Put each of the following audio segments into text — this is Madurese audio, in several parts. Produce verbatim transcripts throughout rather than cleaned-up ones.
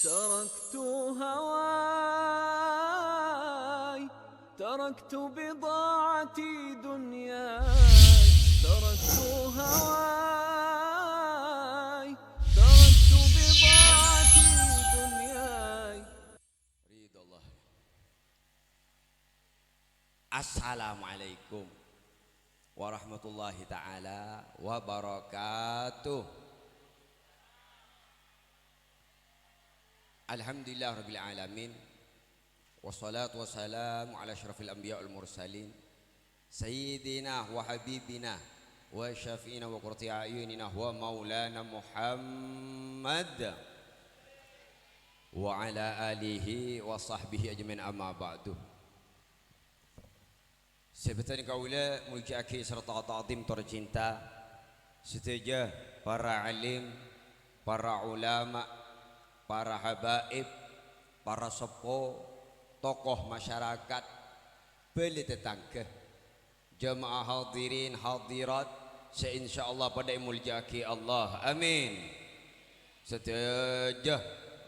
تركت هواي، تركت بضاعتي دنياي، تركت هواي، تركت بضاعتي دنياي. رضا الله. Assalamualaikum warahmatullahi taala wabarakatuh. Alhamdulillah rabbil alamin. Wassalatu wassalamu ala asyrafil anbiya wal mursalin. Sayyidina wa habibina wa syafi'ina wa qurrati a'yunina wa maulana Muhammad wa ala alihi wa sahbihi ajmain, amma ba'du. Sè bhâdhân kaulâ molja'aghi sarta ta'dhim tor cinta sadhâjâ para alim, para ulama, para habaib, para seppo, tokoh masyarakat, bâli tatangghâ, jamaah hadirin hadirat sè insyaallah padâ èmolja'aghi Allah. Amin. Sadhâjâ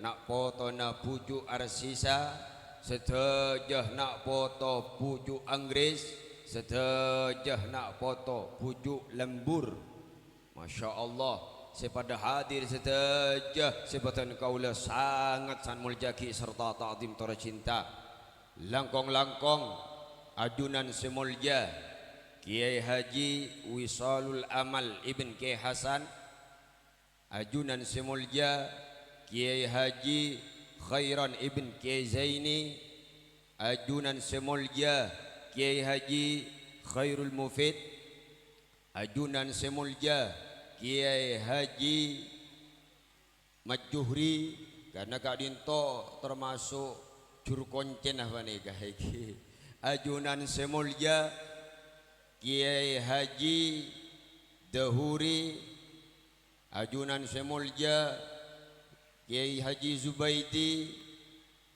na' potona bhuju' Arsisa, sadhâjâ na' poto bhuju' Anggris, sadhâjâ na' poto bhuju' Lembur. Masya Allah, sè padâ hadir sadhâjâ sè bhâdhân kaulâ sanget san-, molja'aghi sarta ta'dhim tor cinta. Langkong-langkong ajunan sè molja Kiai Haji Wisalul Amal Ibn Kiai Hasan, ajunan sè molja Kiai Haji Khairan Ibn Kiai Zaini, ajunan sè molja Kiai Haji Khairul Mufid, ajunan sè molja Kiai Haji Mat Juhri, karna ka'dinto tamaso' juru koncèna panèka èngghi. Ajunan sè molja Kiai Haji Dahuri, ajunan sè molja Kiai Haji Zubaidi,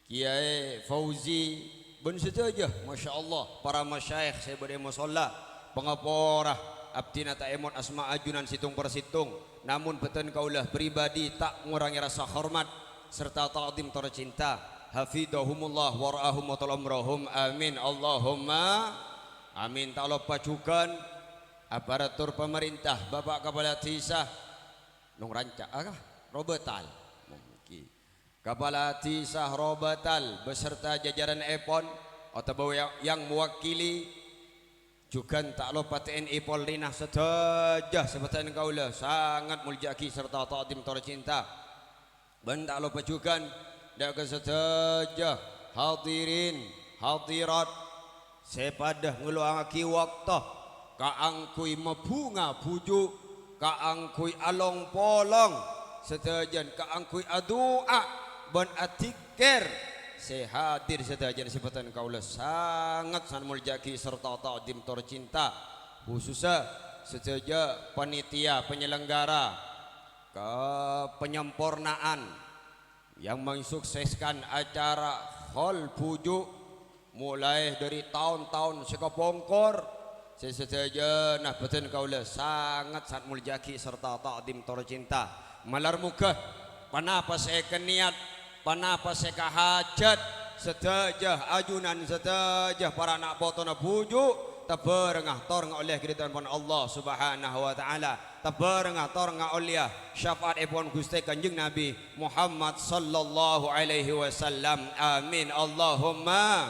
Kiai Fauzi, bân sadhâjâ, masya Allah, para masyayikh sè bâdâ è mosolla. Pangapora, abdhina ta' èmot asma ajunan sèttong per sèttong, namong bhâdhân kaulâ pribadi ta' ngorangè rasa hormat sarta ta'dhim tor cinta. Hafidhahumullah wa ra'ahum wa tala umrahum. Amin. Allahumma amin. Ta' loppa jhughân aparatur pamarènta, Bapak Kapala Dhisa, Nong Ranca, ah, Robatal. Mungkin. Kapala Dhisa Robatal beserta jajaranèpon otabâ yang, yang mewakili, jhughân ta' loppa T N I Polrina sadhâjâ sè bhâdhân kaulâ sanget molja'aghi sarta ta'dhim tor cinta. Bân ta' loppa jhughân dâ' ka sadhâjâ hadirin hadirat sè padâ ngalowangaghi bâkto kaangghuy mabhunga bhuju', kaangghuy along-polong sadhâjâna, kaangghuy adu'a bân adzikir. Sè hadir sadhâjâna sè bhâdhân kaulâ sanget san-, molja'aghi sarta ta'dhim tor cinta, khusussa sadhâjâ panitia penyelenggara ka-, penyempurnaan yang mensukseskan acara Haul Bhuju' molaè dâri taon-taon sè kapongkor, sè sadhâjâna bhâdhân kaulâ sanget san-, molja'aghi sarta ta'dhim tor cinta. Malar moghâ ponapa sè èkanèyat, ponapa sè èkahajhât, sadhâjâ ajunan sadhâjâ para ana' potona bhuju' tabârengnga tor ngaollè karidhoanèpon Allah Subhanahu wa Ta'ala. Tabârengnga tor ngaollèya syafa'atèpon Ghustè Kanjeng Nabi Muhammad sallallahu alaihi wasallam. Amin, Allahumma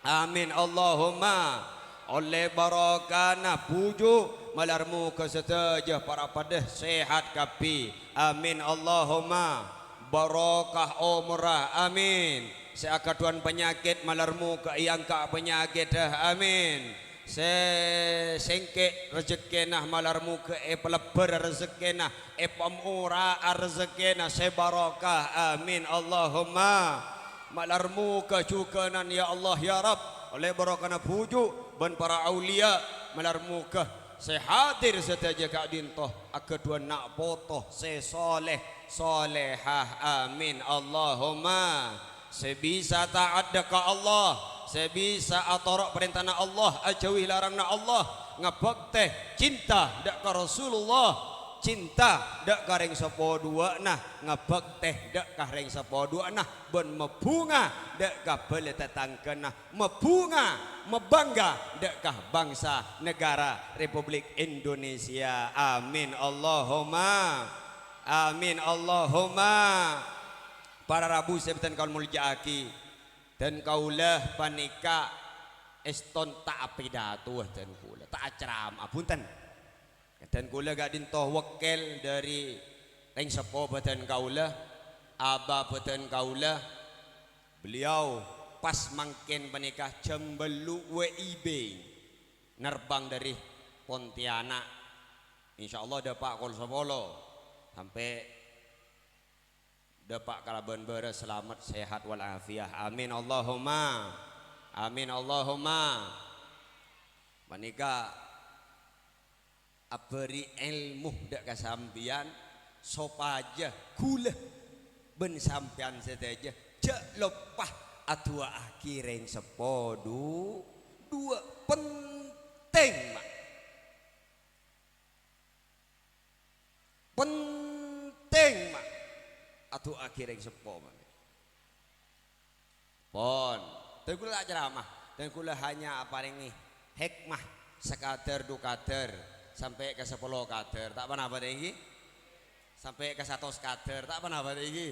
amin, Allahumma. Ollè barokana bhuju', malar moghâ sadhâjâ para padâ sehat kabbhi. Amin, Allahumma. Barokah omorra, amin. Sè aghâdhuwân panyakèt, malar moghâ èangka' panyakèddhâ, amin. Sè sèngkè' rejekkèna, malar moghâ èpalebbhâr rejekkèna, èpamora'a rejekkèna sè barokah. Amin, Allahumma. Malar moghâ jhughânan, ya Allah, ya Rabb, ollè barokana bhuju' bân para auliya, malar moghâ sè hadir sadhâjâ ka'dinto aghâdhuwân na' poto sè soleh, solehah. Amin, Allahumma. Sè bisa ta'at ka Allah, sè bisa atoro' parèntana Allah, ajhâuwi laranganna Allah, ngabhâktè, cinta dâ' ka Rasulullah, cinta dâ' ka rèng seppo duwâ'na, ngabhâktè dâ' ka rèng seppo duwâ'na, bân mabhunga dâ' ka bhâlâ tatangghâna, mabhunga, mabhângga dâ' ka bangsa negara Republik Indonesia. Amin, Allahumma amin, Allahumma. Para rabu sè bhâdhân kaulâ molja'aghi, dân kaulâ panèka èston ta' apidatoa dân kaulâ, ta' acerama, bhunten. Dân kaulâ ka'dinto wèkkèl dâri rèng seppo bhâdhân kaulâ, aba bhâdhân kaulâ. Beliau pas mangkèn panèka jam bâllu' W I B nerbang dâri Pontianak. Insyaallah dâpa' kol sapolo sampè' dâpa' kalabân bârâs salamet, sehat wal afiat. Amin, Allahumma amin, Allahumma. Panèka abhâri' èlmo dâ' ka sampèyan, sopajâ kaulâ bân sampèyan sadhâjâ jhâ' loppa adu'aaghi rèng seppo du-, duwâ'. Penting, Ma'. Penting, Ma'. Adu'aaghi rèng seppo, Ma'. Pon. Dân kaulâ ta' ceramah. Dân kaulâ hanya aparèngè hikmah sakadâr du kadâr sampè' ka sapolo kadâr. Ta' ponapa, ta' ènggi? Sampè' ka satos kadâr. Ta' ponapa, ta' ènggi?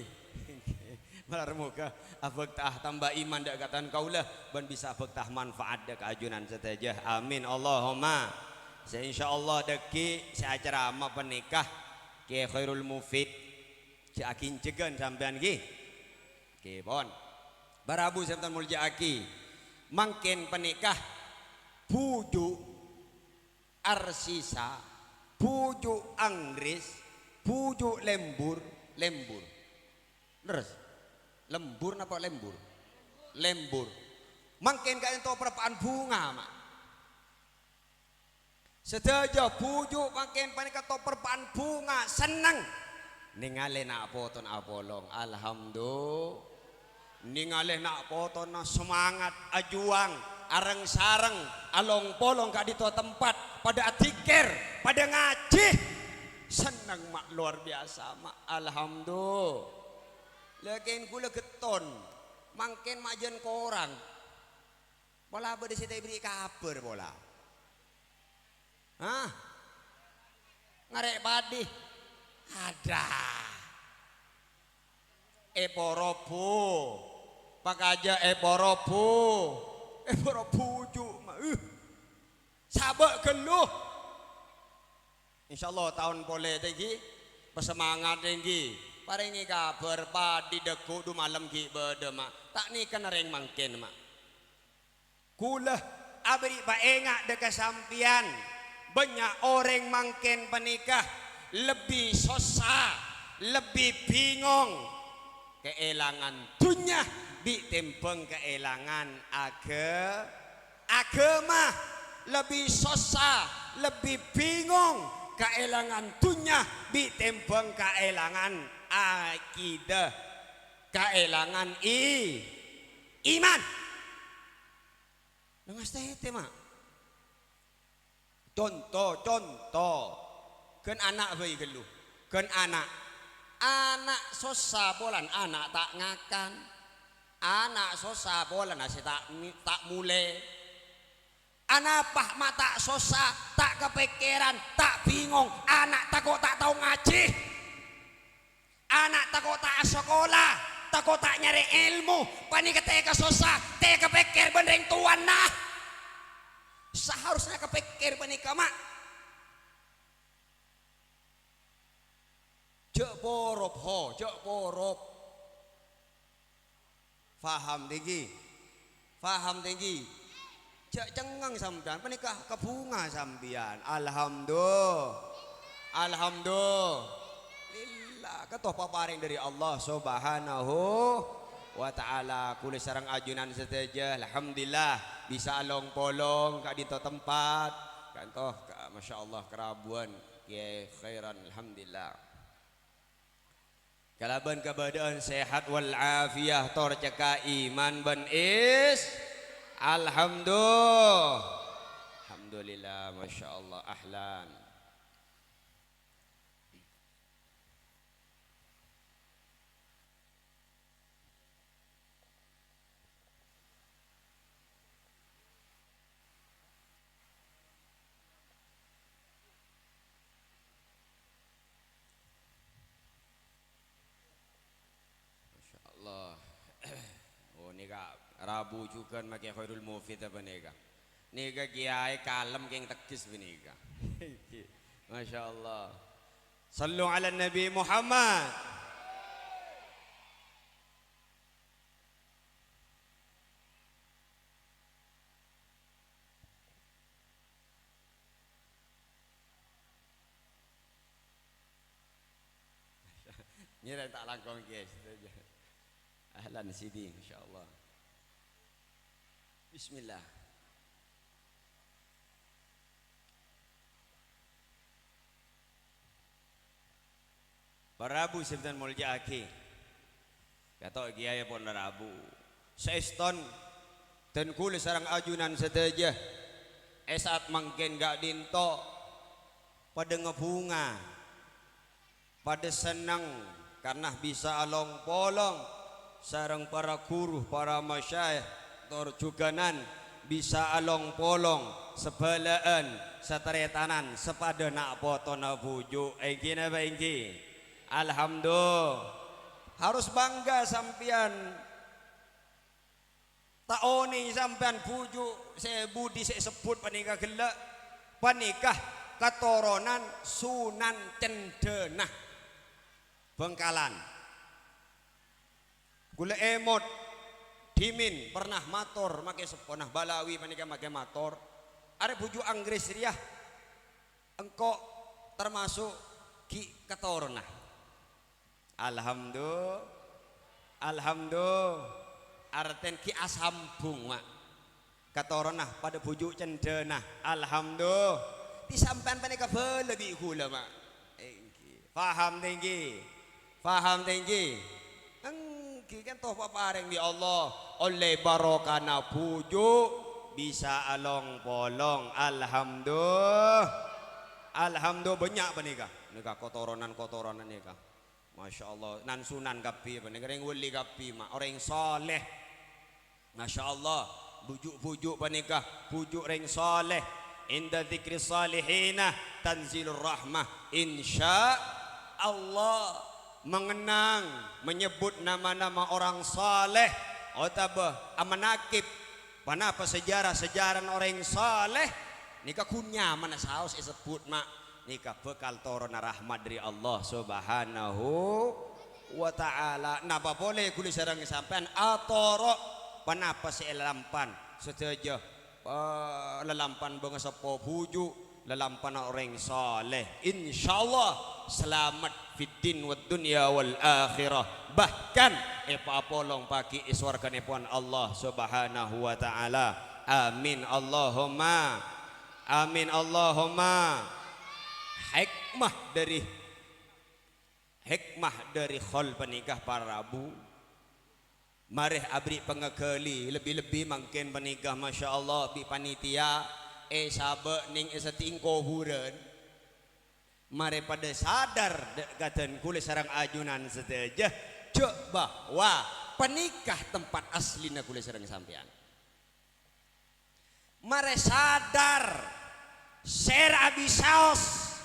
Malar moghâ abhâkta tamba iman dâ' ka dân kaulâ bân bisa abhâkta manfaat dâ' ka ajunan sadhâjâ. Amin. Allahumma. Sè insyaallah dhâggi' sè acerama panèka Kè Khairul Mufid. Jhâ' aghânjhâghân sampèyan, ghi. Ghi, pon. Para rabu sè bhâdhân molja'aghi, mangkèn panèka bhuju' Arsisa, bhuju' Anggris, bhuju' Lembur, Lembur. Lerres? Lembur napa Lembur? Lembur. Mangkèn ka'dinto parappa'an bhunga, Ma'. Sadhâjâ bhuju' mangkèn panèka to parappa'an bhunga, senneng. Nèngalè na' potona apolong. Alhamdu-, nèngalè na' potona semangat, ajuwang, areng-sareng, along-polong ka'dinto tempat, padâ adzikir, padâ ngajhi. Senneng, Ma', luar biasa, Ma'. Alhamdu-, Lakèn kaulâ ghetton. Mangkèn majân korang. Pola bâdâ sè ta' èberri' kabhâr pola. Hah? Ngarè' padhi. Adâ. Èporo bu. Pakajâ èporo bu. Èporo bhuju', ma-, uh. Sabâ' ghâllu. Insyaallah taon polè, ta' ènggi. Pasemangat, ta' ènggi. Parèngè kabhâr padhi dhâggu' du malem ghi' bâdâ, Ma'. Ta' nèka narèng mangkèn, Ma'. Kaulâ aberri' paènga' dâ' ka sampèyan, bânnya' orèng mangkèn panèka lebbi sossa, lebbi bingong. Kaèlangan dhunnya bi' tèmbhâng kaèlangan agâ-, aghâma, lebbi sossa, lebbi bingong kaèlangan dhunnya bi' tèmbhâng kaèlangan akidah, kaèlangan i-, iman. Neng astètè, Ma'. Conto, conto. Ghân ana' bhâi ghâllu. Ghân ana'. Ana' sossa polana ana' ta' ngakan. Ana' sossa polana sè ta' mi-, ta' molè. Anapa ma' ta' sossa, ta' kapèkkèran, ta' bingong? Ana' tako' ta' tao ngajhi. Ana' tako' ta' asakola, tako' ta' nyarè èlmo, panèka tèka sossa, tèka pèkkèr bân rèng towana. Saharusnya kapèkkèr panèka, Ma'. Jhâ' porop, ho, jhâ' porop. Faham, ta' ènggi? Faham, ta' ènggi? Jhâ' cengngeng sampèyan, panèka kabhunga sampèyan. Alhamdu-, alhamdulillah. Ka'dinto paparèng dâri Allah Subhanahu wa Ta'ala. Kaulâ sareng ajunan sadhâjâ, alhamdulillah, bisa along-polong ka'dinto tempat. Ka'dinto, ka-, masyaallah, karabuan Kèyaè Khairan, alhamdulillah. Kalabân kabâdâ'ân sehat wal afiyah, tor cekka' iman bân is-, alhamdu-, alhamdulillah, masyaallah, ahlan. Rabu jhughân makè Khairul Mufid panèka. Nèka kèyaè kalem kèng tegghes panèka. Masya Allah. Shallu ala Nabi Muhammad. Ngèrèng ta' langkong, guys. Ahlan, Sidi, masyaallah. Bismillah. Para rabu sè bhâdhân molja'aghi. Kato' kèyaè pon rabu. Saèston, dân kaulâ sareng ajunan sadhâjâ, è sa'at mangkèn ka'dinto padâ ngabhunga, padâ senneng karna bisa along-polong sareng para ghuru, para masyayikh, tor jhughânan bisa along-polong, sabhâlâ'ân, sataretanan, sapadâ na' potona bhuju'. Èngghi napa èngghi? Alhamdulillah. Harus bangga sampèyan. Ta' onèng sampèyan bhuju' sè budi sè èsebbhut panèka ghellâ'. Panèka katoronan Sunan Cendana. Bhângkalan. Kaulâ èmot dhimèn pernah mator makè seppona Balawi panèka makè mator. Arè bhuju' Anggres rèya engko' tamaso' ghi' katoronna. Alhamdu-, alhamdu-, artèn ghi' asambhung, Ma'. Katoronna padâ bhuju' Cendana. Alhamdu-, ti sampèyan panèka bhâlâ bi' kaulâ, Ma'. Èngghi. Paham tèngghi? Paham tèngghi? Èngghi, kan toh paparèng bi' Allah. Ollè barokana bhuju' bisa along-polong. Alhamdu-, alhamdu-, bânnya' panèka. Nèka katoronan-katoronan nèka. Masya Allah, nan-sunan kabbhi panèka, rèng wali kabbhi, Ma', orèng saleh. Masya Allah, bhuju'-bhuju' panèka, bhuju' rèng saleh. Inda dzikri shalihina tanzilur rahmah. Insya Allah, mengenang, menyebut nama-nama orang saleh, otabâ amanakib, ponapa sejarah-sejarah orèng saleh, nèka ghun nyamanna saos èsebbhut, Ma'. Nèka bhâkal toronna rahmat dhâri Allah Subhanahu wa Ta'ala. Napa polè kaulâ sareng sampèyan atoro' ponapa sè èlalampan sadhâjâ, eh, lalampan bângaseppo bhuju', lalampanna orèng saleh. Insyaallah salamet fid din wad dunya wal akhirah. Bahkan èpaapolongpaghi è sowarganèpon Allah Subhanahu wa Ta'ala. Amin, Allahumma. Amin, Allahumma. Hikmah dhâri, hikmah dhâri khol panèka, para rabu. Marè aberri' pangaghâli, lebbi-lebbi mangkèn panèka, masya Allah, bi' panitia èsabâ' nèng è satèya kobhurân. Marè padâ sadar dhâ-, ka dân kaulâ sareng ajunan sadhâjâ, jhâ' bahwa panèka tempat aslina kaulâ sareng sampèyan. Marè sadar, sèra abisaos,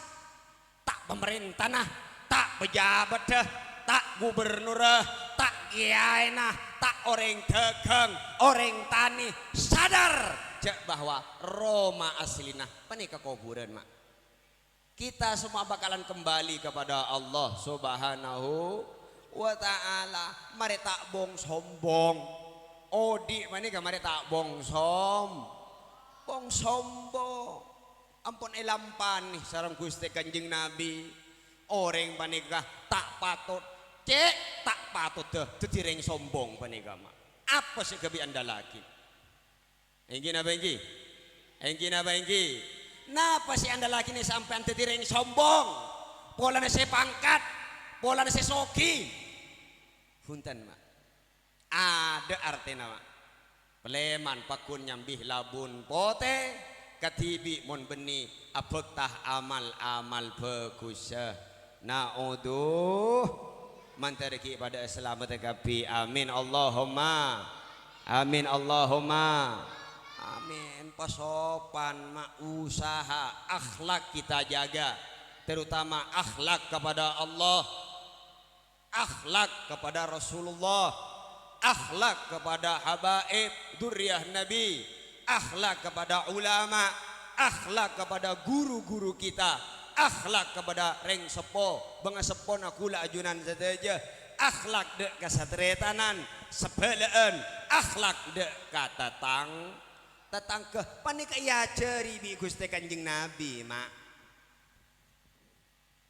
ta' pamarèntana, ta' pejabadda, ta' gubernurra, ta' kèyaèna, ta' orèng dhâghâng, orèng tanè, sadar jhâ' bahwa roma aslina panèka kobhurân, Ma'. Kita semua bakalan kembali kepada Allah Subhanahu wa Ta'ala. Marè ta' bong-sombong. Odi' panèka marè ta' bong-som-, bong-sombong. Ampon èlampanè sareng Ghustè Kanjeng Nabi. Orèng panèka ta' patot, cè', ta' patotta dhâddhi rèng sombong panèka, Ma'. Apa sè kabi andalaghi? Èngghi napa èngghi? Èngghi napa èngghi? Napa sè andalaghinè sampèyan dhâddhi rèng sombong? Polana sè pangkat, polana sè soghi? Bhunten, Ma'. Adâ' artèna, Ma'. Palèman pagghun nyambi labun potè, kadhibi' mon bânnè abhâkta amal-amal bhâghussa. Na'udzu-, mandhâr ghi' padâ salamet kabbhi. Amin, Allahumma. Amin, Allahumma. Amin. Pasopan, Ma', usaha, akhlak kita jaga, terutama akhlak kepada Allah, akhlak kepada Rasulullah. Akhlak kepada habaib, dzurriyyah Nabi, akhlak kepada ulama, akhlak kepada guru-guru kita, akhlak kepada rèng seppo, bângaseppona kaulâ ajunan sadhâjâ, akhlak dâ' ka sataretanan, sabhâlâ'ân, akhlak dâ' ka tatang-, tatangghâ. Panèka èajhâri bi' Ghustè Kanjeng Nabi, Ma'.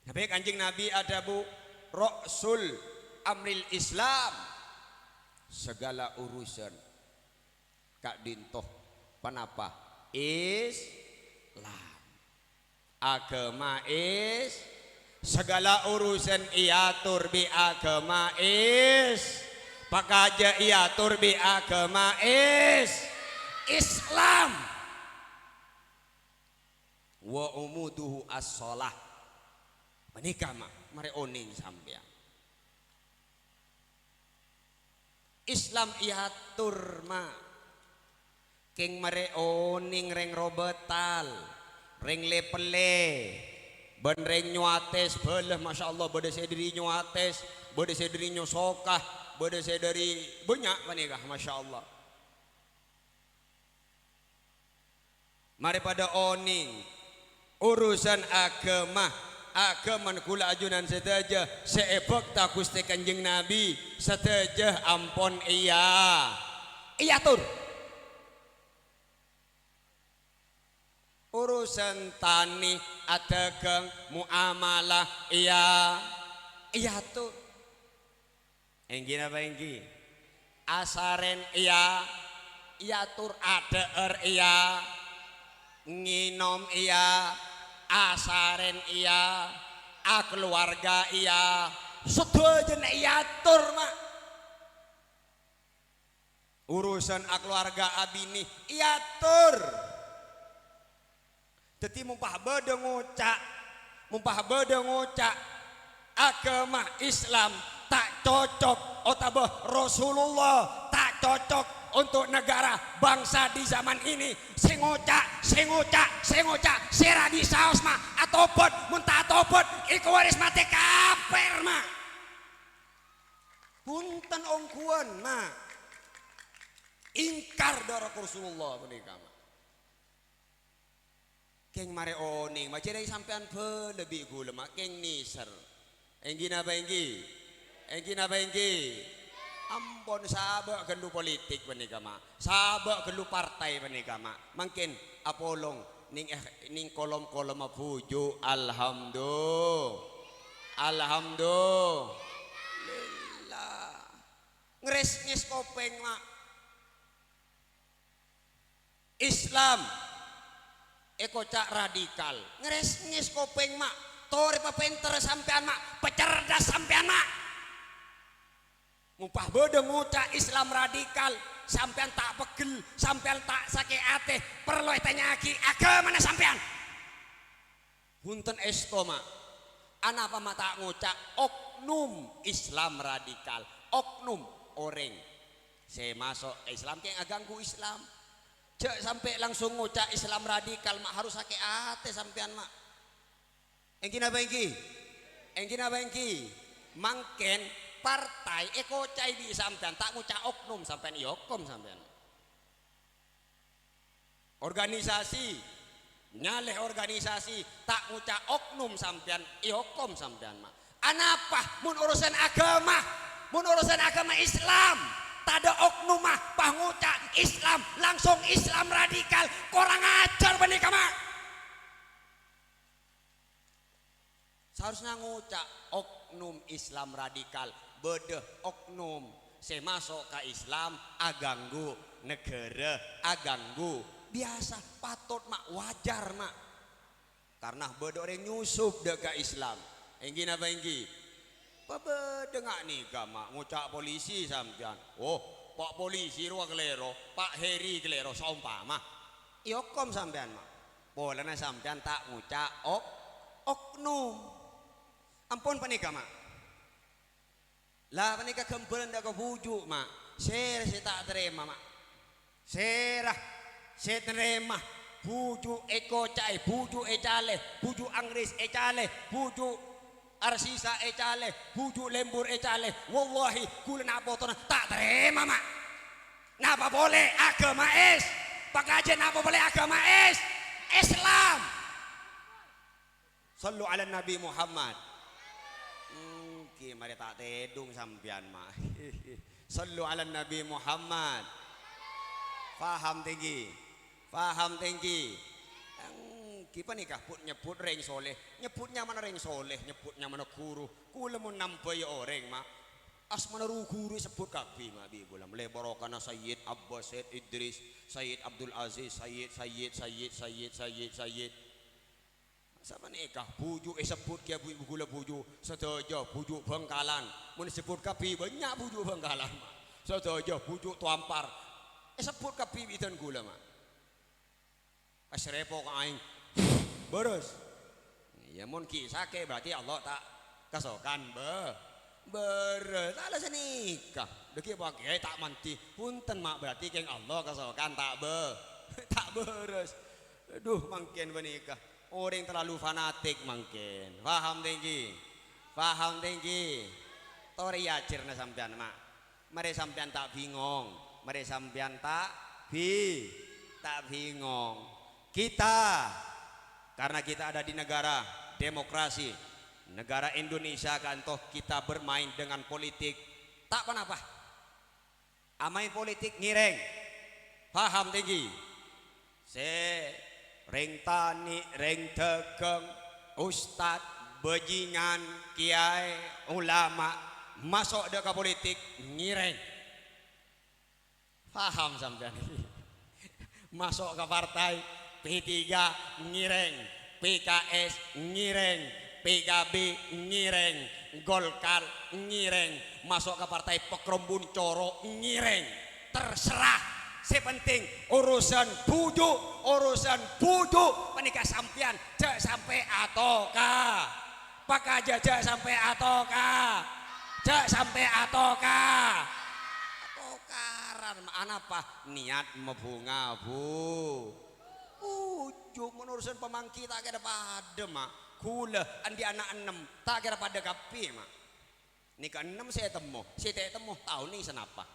Sabâb Kanjeng Nabi adhâbu, "Ra'sul amril Islam," sagala urusan ka'dinto ponapa? Islam. Aghâma Is-, sagala urusan èator bi' aghâma Is-, pakajâ èator bi' aghâma Is-, Islam. "Wa umuduhu as-shalah." Panèka, Ma', marè onèng sampèyan. Islam èator, Ma'. Kèng marè onèng rèng Robatal, rèng Lè-Pellè, bân rèng Nyuwates bhâlâ, masyaallah, bâdâ sè dâri Nyuwates, bâdâ sè dâri Nyosoka, bâdâ sè dâri bânnya' panèka, masyaallah. Marè padâ onèng, urusan aghâma, aghâmana kaulâ ajunan sadhâjâ sè èbhâkta Ghustè Kanjeng Nabi, sadhâjâ ampon èa-, èator. Urusan tanè, adhâghâng, muamalah, èa-, èator. Èngghi napa èngghi? Asarèn, èa-, èator, adhâ'âr, èa-, ngènom, èa-, asarèn, èa-, akalowarga, èa-, sadhâjâna èator, Ma'. Urusan akalowarga abinè èator. Dhâddhi, mompah bâdâ ngoca', mompah bâdâ ngoca', aghâma Islam ta' cocok otabâ Rasulullah ta' cocok untuk negara bangsa di zaman ini, sè ngoca', sè ngoca', sè ngoca', sèra bi' saos, Ma', atobhât, mon ta' atobhât, èkowaris matè kafir, Ma'. Bhunten ongghuwân, Ma'. Ingkar dâ' Rasulullah panèka, Ma'. Kèng marè onèng, ma' jârèya sampèyan bhâlâ bi' ghulâ, Ma', kèng nèser. Èngghi napa èngghi? Èngghi napa èngghi? Ampon sabâ' ghâllu politik panèka, Ma'. Sabâ' ghâllu partai panèka, Ma'. Mangkèn apolong nèng, eh, nèng kolom-kolomma bhuju'. Alhamdu-, Alhamdulillah. Ngres-nges kopèng, Ma'. Islam èkoca' radikal. Ngres-nges kopèng, Ma'. Torè papènterra sampèyan, Ma'. Pacerdas sampèyan, Ma'. Mompah bâdâ ngoca' Islam radikal, sampèyan ta' peggel, sampèyan ta' sakè' atè, parlo ètanya'aghi aghâmana sampèyan. Bhunten èsto, Ma'. Anapa, Ma', ta' ngoca' oknum Islam radikal? Oknum orèng sè maso' ka Islam kèng aghânggu Islam. Jhâ' sampè' langsung ngoca' Islam radikal, Ma', harus sakè' atè sampèyan, Ma'. Èngghi napa èngghi? Èngghi napa èngghi? Mangkèn partai èkoca'è bi' sampèyan, ta' ngoca' oknum sampèyan, èokom sampèyan. Organisasi, nyalè organisasi, ta' ngoca' oknum sampèyan, èokom sampèyan, Ma'. Anapa mon urusan aghâma? Mon urusan aghâma Islam, tadâ' oknumma, pas ngoca' Islam, langsung Islam radikal, korang ajhâr panèka, Ma'. Saharusnya ngoca' oknum Islam radikal, bâdâ oknum sè maso' ka Islam aghânggu naghârâ, aghânggu. Biyasa, patot, Ma', wajar, Ma'. Karna bâdâ orèng nyusup dâ' ka Islam. Èngghi napa èngghi? Pabâdâ nga' nèka, Ma', ngoca' polisi sampèyan. Oh, Pa' Polisi rowa kalèro, Pa' Heri kalèro, saompama. Èokom sampèyan, Ma'. Polana sampèyan ta' ngoca' ok-, oknum. Ampon panèka, Ma'. La, panèka ghâmbhârân dâ' ka bhuju', Ma'. Sèra sè ta' tarèma, Ma'? Sèra sè tarèma bhuju' èkoca'è, bhuju' ècalè, bhuju' Anggris ècalè, bhuju' Arsisa ècalè, bhuju' Lembur ècalè. Wallahi, ghulâ na' potona ta' tarèma, Ma'. Napa polè aghâma es? Pakajâ napa polè aghâma es? Islam. Shallu 'alan Nabi Muhammad. Èngghi, marè ta' tèdung sampèyan, Ma'. Shallu 'alan Nabi Muhammad. Paham tèngghi? Paham tèngghi? Èngghi, panèka bhut-nyebbhut rèng soleh, nyebbhut nyamana rèng soleh, nyebbhut nyamana ghuru. Ghulâ mon nambâi orèng, Ma', asmana ru-ghuru èsebbhut kabbhi, Ma', bi' ghulâ. Mèlè barokana Sayyid Abbas, Sayyid Idris, Sayyid Abdul Aziz, Sayyid, Sayyid, Sayyid, Sayyid, Sayyid, Sayyid. Sapanèka bhuju' èsebbhut kèya bu-, ghulâ bhuju', sadhâjâ bhuju' Bhângkalan. Mon èsebbhut kabbhi, bânnya' bhuju' Bhângkalan, Ma'. Sadhâjâ bhuju' Toampar èsebbhut kabbhi bidhân ghulâ, Ma'. Pas rèpo ka aèng, bârâs. Iyâ, mon ghi' sakè', berarti Allah ta' kasokan, bâ-, bârâs. La, la sanèka. Dhâggi' apa kèyaè ta' mandhi. Bhunten, Ma', berarti kèng Allah kasokan ta' bâ-, ta' bârâs. Adhu, mangkèn panèka. Orèng terlalu fanatik mangkèn. Paham tèngghi? Paham tèngghi? Torè ajhârna sampèyan, Ma'. Marè sampèyan ta' bingong. Marè sampèyan ta' bi-, ta' bingong. Kita, karena kita ada di negara demokrasi, negara Indonesia, ka'dinto kita bermain dengan politik. Ta' ponapa. Amaèn politik ngèrèng. Paham tèngghi? Sè rèng tanè, rèng dhâghâng, ustad, bajingan, kèyaè, ulama, maso' dâ' ka politik ngèrèng. Paham sampèyan? Maso' ka partai P tiga ngèrèng, P K S ngèrèng, P K B ngèrèng, Golkar ngèrèng, maso' ka partai Pakrombun Coro ngèrèng. Terserah. Sè penting urusan bhuju', urusan bhuju' panèka sampèyan jhâ' sampè' atoka. Pakajâ jhâ' sampè' atoka. Jhâ' sampè' atoka. Atokaran, Ma', anapa? Niat mabhunga bhu-, bhuju'. Mon urusan pamanggi ta' kèra padâ, Ma'. Ghulâ andi' ana' ennem, ta' kèra padâ kabbhi, Ma'. Nèka ennem sè ètemmo, sè ta' ètemmo ta' onèng sanapa.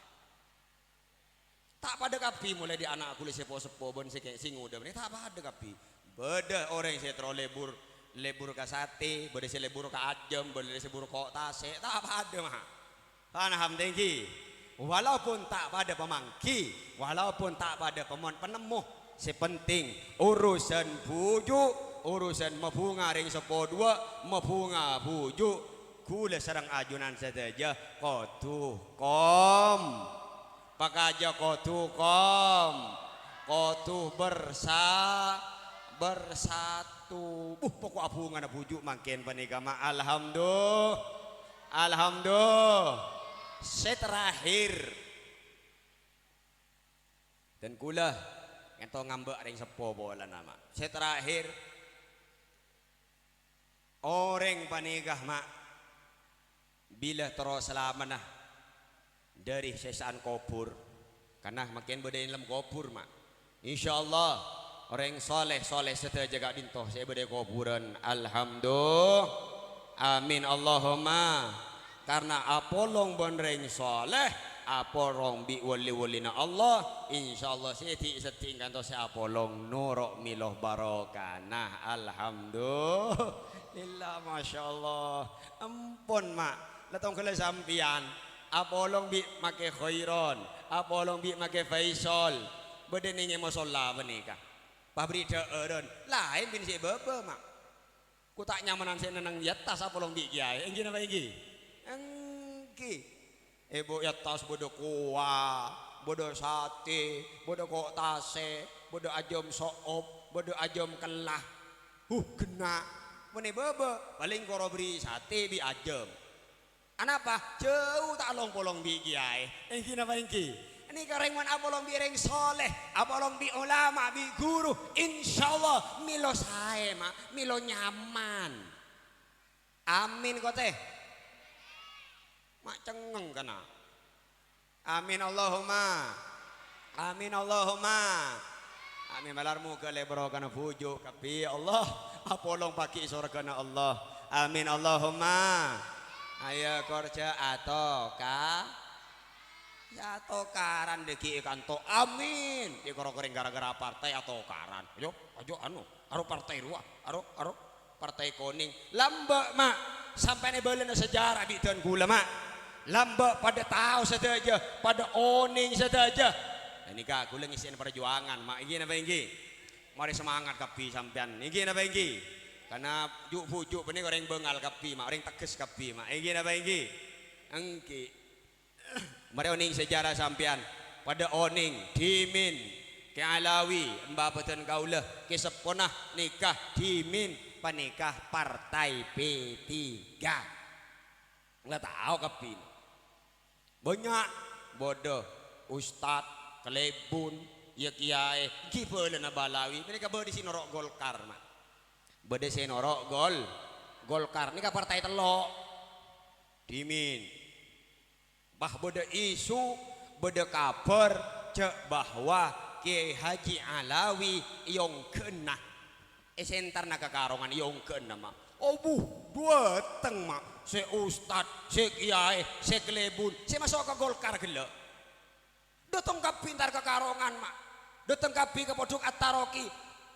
Ta' padâ kabbhi molaè dâri ana' ghulâ sè po-, seppo bân sè kè-, sè ngodâ panèka ta' padâ kabbhi. Bâdâ orèng sè terro lebur, lebur ka satè, bâdâ sè lebur ka ajâm, bâdâ sè lebur ko' tasè', ta' padâ, Ma'. Paham tèngghi? Walaupun ta' padâ pamanggi, walaupun ta' padâ pamon-, panemmo, sè penting urusan bhuju', urusan mabhunga rèng seppo duwâ', mabhunga bhuju', ghulâ sareng ajunan sadhâjâ kodhu kom-, Pakajâ kodhu kom-, kodhu bersa-, bersatu. Buh, poko' abhungana bhuju' mangkèn panèka, Ma'. Alhamdu-, alhamdu-, sè terakhir. Dan ghulâ, ka'dinto ngambâ' rèng seppo polana, Ma'. Sè terakhir, orèng panèka, Ma', bilâ terro salamana dâri sèksaan kobhur, karna mangkèn bâdâ è dâlem kobhur, Ma'. Insyaallah, orèng soleh-soleh sadhâjâ ka'dinto sè bâdâ è kobhurân. Alhamdulillah. Amin, Allahumma. Karna apolong bân rèng soleh, apolong bi' wali-walina Allah, insyaallah sè dhi'-seddhi' ka'dinto sè apolong noro' mèlo barokana. Alhamdulillah, masyaallah. Empon, Ma', la tongghâlla sampèyan, apolong bi' Makè Khairon, apolong bi' Makè Faisal, bâdâ nèng è mosolla panèka. Pabri' dhâ'ârân, laèn bân sè bâbâ, Ma'. Ko' ta' nyamanan sè nenneng è attas apolong bi' kèyaè, èngghi napa èngghi? Èngghi. È, Bu, è attas bâdâ kowa, bâdâ satè, bâdâ ko' tasè', bâdâ ajâm so'op, bâdâ ajâm kella. Huh, ghenna'. Mon è bâbâ, palèng koro bâri' satè bi' ajâm. Anapa? Jhâu ta' long-polong bi' kèyaè. Èngghi napa èngghi? Nèka rèng mon apolong bi' rèng soleh, apolong bi' ulama, bi' ghuru, insyaallah mèlo saè, Ma', mèlo nyaman. Amin, kote. Ma' cengngeng kana'. Amin, Allahumma. Amin, Allahumma. Amin. Malar moghâ lè barokana bhuju' kabbhi, ya Allah. Apolong paghi' sorghâna Allah. Amin, Allahumma. Ayo, kor jhâ' atoka-, ya, atokaran dhâggi' è kanto. Amin. Yâ, kor-, korèng gara-gara partai atokaran. Ayo, ayo, anu, aro partai rowa, aro, aro partai konèng. Lambâ', Ma'. Sampèyan èbâlâna sejarah bi' dân kaulâ, Ma'. Lambâ' padâ tao sadhâjâ, padâ onèng sadhâjâ. Nah, nèka kaulâ ngèssèna parjuwângan, Ma'. Èngghi napa èngghi? Marè semangat kabbhi sampèyan. Èngghi napa èngghi? Karna ju'-bhuju' panèka orèng bângal kabbhi, Ma', orèng tegghes kabbhi, Ma'. Èngghi napa èngghi? Èngghi. Marè onèng sejarah sampèyan. Padâ onèng, dhimèn, Kè Alawi, emba bâdân kaulâ, kè seppona nèka dhimèn panèka Partai P tiga. La tao kabbhi. Bânnya', bâdâ ustad, kalèbun, yâ kiyaè, ghi bâlâna Balawi. Panèka bâdâ sè noro' Golkar, Ma'. Bâdâ sè noro' Gol-, Golkar. Nèka partai tello'. Dhimèn. Pas bâdâ isu, bâdâ kabhâr jhâ' bahwa Kiai Haji Alawi èongghâna. È sentarna kakarongan, yâ ongghâna, Ma'. Obu, duwâteng, Ma'. Sè ustad, sè kiyaè, sè kalèbun, sè maso' ka Golkar ghellâ'. Dâteng kabbhi entar ka kakarongan, Ma'. Dâteng kabbhi ka Pondhuk At-Taraqi.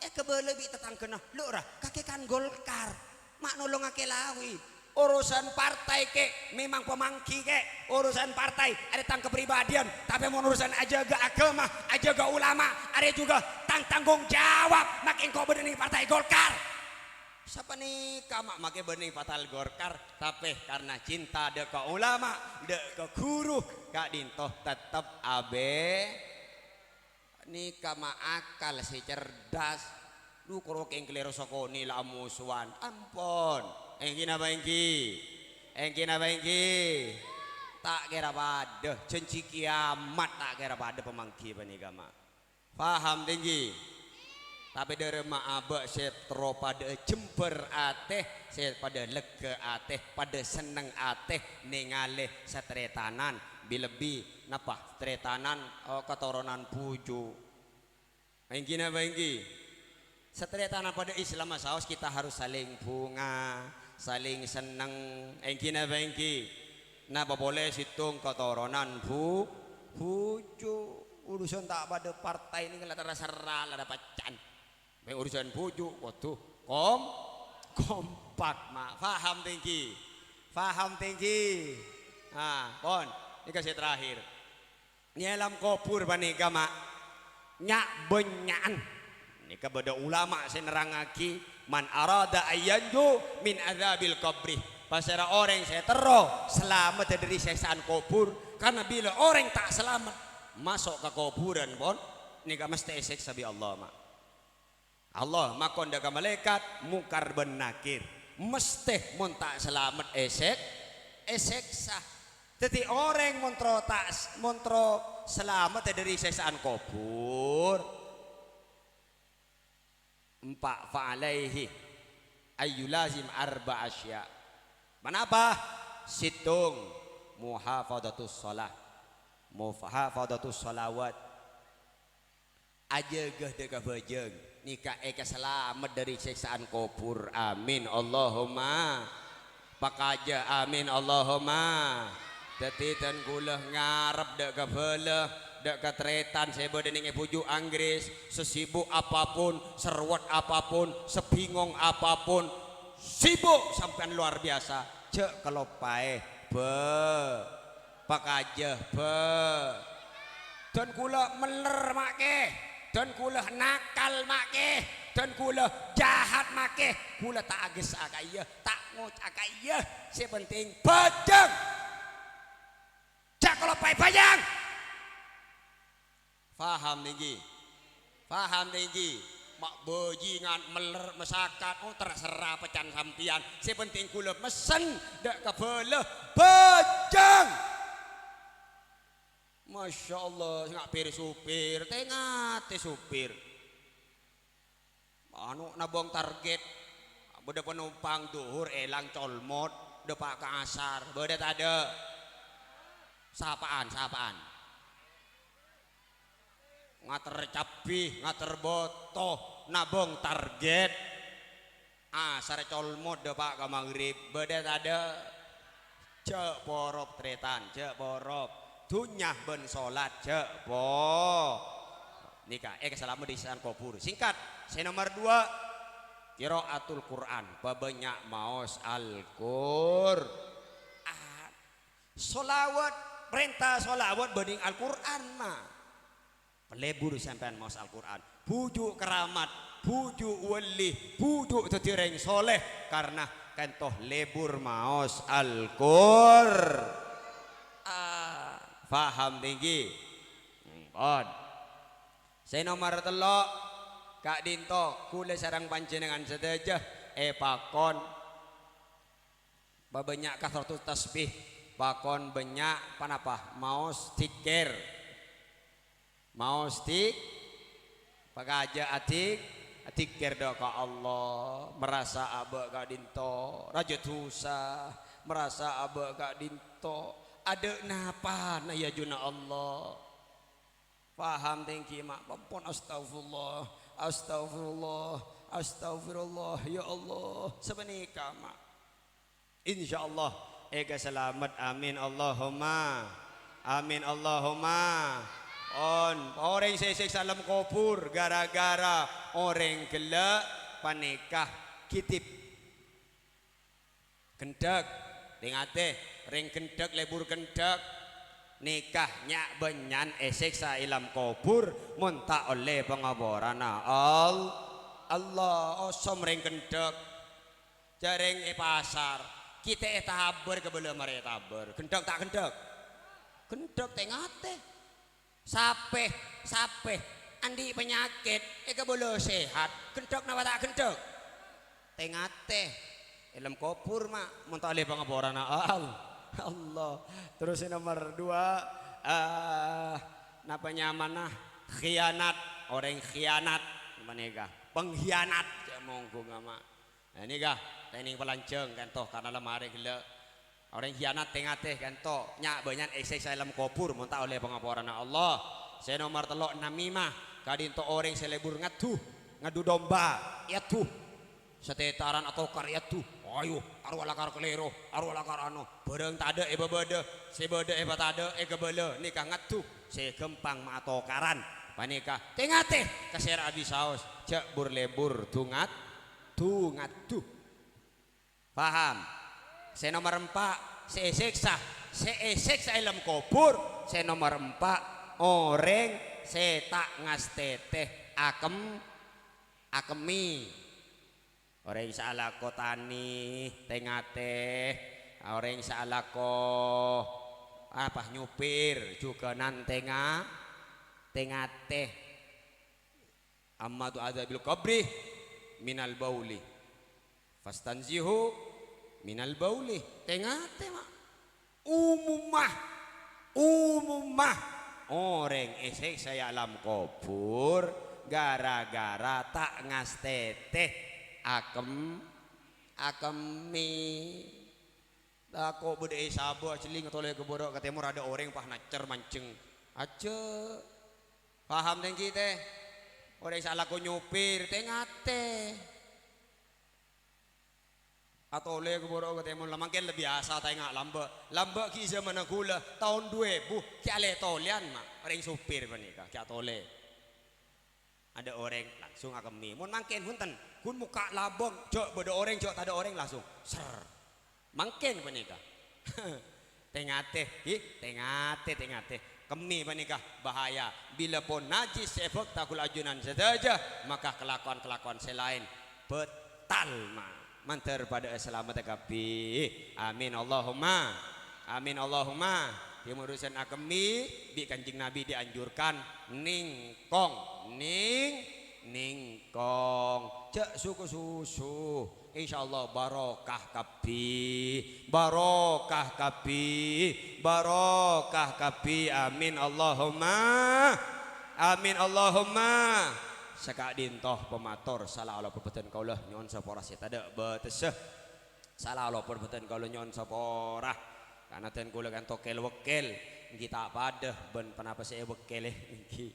Èkabâlâ bi' tatangghâna, "Lo', ra, kakè kan Golkar. Ma' nolongaghi Lawi." Urusan partai, Kè, memang pamangghi, Kè. Urusan partai arèya tang kapribadhiyân, tapè mon urusan ajâgâ aghâma, ajâgâ ulama, arèya jhughân tang tanggung jawab, make engko' bâdâ neng Partai Golkar. Sapanèka, Ma', make bâdâ neng Partai Golkar, tapè karna cinta dâ' ka ulama, dâ' ka ghuru, ka'dinto tettep abâ'. Nèka, Ma', akal sè cerdas. Dhu, kor-, kèng kalèro sakonè' la amosowan. Ampon. Èngghi napa èngghi? Èngghi napa èngghi? Ta' kèra padâ. Jhânjhi kiyamat ta' kèra padâ pamangghi panèka, Ma'. Paham, tèngghi? Tapè dhâremma abâ' sè terro padâ jembhâr atè, sè padâ lega atè, padâ senneng atè nèngalè sataretanan, bi-, lebbi napa? Taretanan, oh, katoronan bhuju'. Èngghi napa èngghi? Sataretanan padâ Islam saos kita harus saling bhunga, saling senneng. Èngghi napa èngghi? Napa polè sèttong katoronan bhu-, bhuju'. Urusan ta' padâ partai nèka la terserah, la ada paccan. Mè' urusan bhuju' kodhu kom-, kompak, Ma'. Paham tèngghi? Paham tèngghi? Nah, pon. Nèka sè terakhir. È alam kobhur panèka, Ma', nya'-bânnya'an. Nèka bâdâ ulama sè nerrangngaghi, "Man arada ayyanju min adzabil qabri." Pasèra orèng sè terro salamet dhâri sèksaan kobhur, karna bilâ orèng ta' salamet maso' ka kobhurân, pon, nèka mesthè èsèksa bi' Allah, Ma'. Allah makon dâ' ka malaèkat Mungkar bân Nakir, mesthè mon ta' salamet èsèk-, èsèksa. Dhâddhi, orèng mon terro ta' s-, mon terro salamet dhâri sèksaan kobhur, empa' fa'alaihi ayyulazim arba asya'. Manapa? Sèttong, muhafadhatus shalah, muhafadhatus shalawat. Ajâgâ dâ' ka bhâjâng, nèka èkasalamet dhâri sèksaan kobhur. Amin, Allahumma. Pakajâ, amin, Allahumma. Dhâddhi, dân kaulâ ngarep dâ' ka bhâlâ, dâ' ka tarètan sè bâdâ nèng è bhuju' Anggris, sesibuk apapun, serowet apapun, sebingung apapun, sibuk sampèyan luar biasa, jhâ' kaloppaè, bâ-, Pakajâ, bâ. Dân kaulâ meller, Ma', kè. Dân kaulâ nakal, Ma', kè. Dân kaulâ jahat, Ma', kè. Kaulâ ta' agessa ka iyâ, ta' ngoca'a ka iyâ. Sè penting bhâjâng. Jhâ' kaloppaè bhâjâng. Paham nèngghi? Paham nèngghi? Ma' bhâjingan, meller, masakat, oh, terserah paccan sampèyan. Sè penting kaulâ messen dâ' ka bhâlâ bhâjâng. Masya Allah, nga' pèr-sopèr, tè-ngatè sopèr. Anu, nabâng target. Bâdâ panompang dhuhur èlang colmot, dâpa' ka asar. Bâdâ tadâ'? Sapa'an, sapa'an? Ngater cabbhi, ngater bâto, nabâng target. Asar colmo dâpa' ka maghrib, bâdâ tadâ'? Jhâ' porop, tarètan, jhâ' porop. Dhunnya bân solat, jhâ' po-, nèka, èkasalamet dâri siksaan kobhur. Singkat, sè nomer dua, qiraatul Qur'an, pabânnya' maos Al-Qur'an. Sholawat, parènta sholawat bhânding Al-Qur'an, ma'. Lebur sampèyan maos Al-Qur'an. Bhuju' keramat, bhuju' wali, bhuju' dhâddhi orèng soleh, karna ka'dinto lebur maos Al-Qur'an. Paham, tèngghi? Pon. Sè nomer tello', ka'dinto, kaulâ sareng panjhennengngan sadhâjâ èpakon. Pabânnya' kasratus tasbih, pakon bânnya' ponapa? Maos dzikir. Maos dzik-, pakajâ adzik-, adzikir dâ' ka Allah, marasa abâ' ka'dinto, rajâ dhusa, marasa abâ' ka'dinto, adâ' napana è ajunanna Allah. Paham, tèngghi, ma'? Pon, pon, "Astaghfirullah, astaghfirullah, astaghfirullah, ya Allah." Sapanèka, ma'. Insyaallah, èkasalamet. Amin, Allahumma. Amin, Allahumma. Pon, orèng sè èsèksa alam kobhur gara-gara orèng ghellâ' panèka ghiddhip. Ghendhâk, tè-ngatè, rèng ghendhâk, lebur ghendhâk. Nèka nya'-bânnya'an èsèksa è alam kobhur mon ta' ollè pangaporana Al-, Allah. Osom rèng ghendhâk. Jhâ' rèng è pasar, ghi' ta' ètabâr, kabâlâ marè ètabâr. Ghendhâk ta' ghendhâk? Ghendhâk, tè-ngatè. Sapè, sapè, andi' panyakèt, èkabâlâ sehat, ghendhâk napa ta' ghendhâk? Tè-ngatè, è alam kobhur, ma', mon ta' ollè pangaporana Al-, Allah. Terros sè nomer dua, eh, napa nyamana? Khianat, orèng khianat, panèka, pengkhianat, jhâ' monggu, ma'. Nah, nèka, tènèng palanjhâng ka'dinto, karna la marè ghellâ'. Orèng khianat, tè-ngatè ka'dinto, nya'-bânnya'an èsèksa è alam kobhur mon ta' ollè pangaporana Allah. Sè nomer tello', namimah, ka'dinto orèng sè lebur ngaddu, ngaddu domba, èaddu. Satètaran atokar èaddu. Ayo, arowa lakar kalèro, arowa lakar ano. Bhârâng tadâ' èpabâdâ, sè bâdâ èpatadâ', èkabâlâ, nèka ngaddu. Sè ghâmpang ma' atokaran. Panèka, tè-ngatè, ka sèra abisaos, jhâ' bur-lebur, du-ngad-, du-ngaddu. Paham? Sè nomer empa', sè èsèksa, sè èsèksa è alam kobhur, sè nomer empa', orèng sè ta' ngastètè, akem-, akemmè. Orèng sè alako tanè, tè-ngatè. Orèng sè alako, apa, nyopir, jhughân tè-nga-, tè-ngatè. Ammatu adzabil qabri minal bauli. Fastanzihu minal bauli. Tè-ngatè, ma'. Umumma, umumma orèng èsèksa è alam kobhur gara-gara ta' ngastètè akem-, akemmè. Tako' bâdâ è sabâ, ajhelling atolè ka bârâ' ka tèmor, adâ' orèng pas nacer manjheng. Ajjhâ'. Paham, tèngghi, tè? Orèng sè alako nyopir, tè-ngatè. Atolè ka bârâ' ka tèmor, la mangkèn la biyasa ta' enga' lambâ'. Lambâ' ghi' jhâmanna ghulâ, taon du èbu, ghi' alè-tolèyan, ma'. Orèng sopir panèka, ghi' atolè. Adâ' orèng langsung akemmè. Mon mangkèn, bhunten, ghun mokka' labâng, jhâ' bâdâ orèng, jhâ' tadâ' orèng, langsung, ser. Mangkèn panèka. Tè-ngatè, hi, tè-ngatè, tè-ngatè. Kemmè panèka bahaya. Bilâ pon najis sè èbhâkta kaulâ ajunan sadhâjâ, maka kalakowan-kalakowan sè laèn bâtal, ma-, mandhâr padâ'â salameddhâ kabbhi. Amin, Allahumma. Amin, Allahumma. Timor urusan akemmè, bi' Kanjeng Nabi dianjurkan nèngkong, nèng-, nèngkong. Jhâ' su-kosusu. Insyaallah barokah kabbhi, barokah kabbhi, barokah kabbhi. Amin, Allahumma. Amin, Allahumma. Saka'dinto pamator, sala alopor bhâdhân kaulâ nyo'on sapora sè tadâ' bâtessa. Sala alopor bhâdhân kaulâ nyo'on sapora. Kanadhân kaulâ ka'dinto kèl-wèkkèl, èngghi ta' padâ bân ponapa sè èwèkkèlè, èngghi,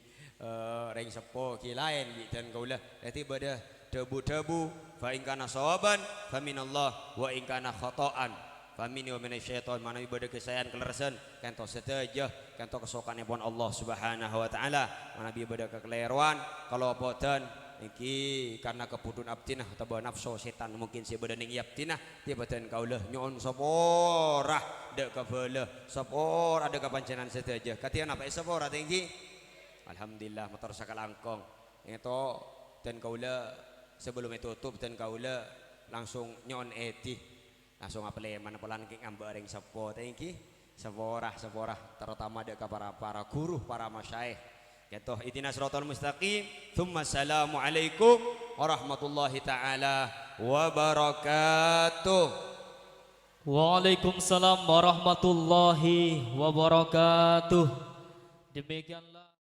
eh, rèng seppo ghi' laèn bi' dân kaulâ. Dhâddhi bâdâ dhâbu-dhâbu, Fa in kana shawaban fa minallah, wa in kana khata'an fa minni wa minasy syaitan. Manabi bâdâ kasaèan kalerressan, ka'ènto sadhâjâ ka'ènto kasokanèpon Allah Subhanahu wa Ta'ala. Manabi bâdâ kakalèrowan, kalopodhân, èngghi karna kabhudhuwân abdhina otabâ nafso sètan mungkin sè bâdâ nèng è abdhina, tèbâ dân kaulâ nyo'on sapora dâ' ka bâlâ, sapora dâ' ka panjhennengngan sadhâjâ. Kadhi napa èsapora, tèngghi? Alhamdulillah, mator sakalangkong. Èngghi to, dân kaulâ, sabellunna ètotop, dân kaulâ langsung nyo'on èdhi. Langsung apalèman polana kè ngambâ' orèng seppo, tèngghi. Sapora, sapora, terutama dâ' ka para, para ghuru, para masyayikh. Ka'ènto, ihdinas siratal mustaqim. Tsumma assalamualaikum warahmatullahi ta'ala wabarakatuh. Waalaikumsalam warahmatullahi wabarakatuh. Demikianlah.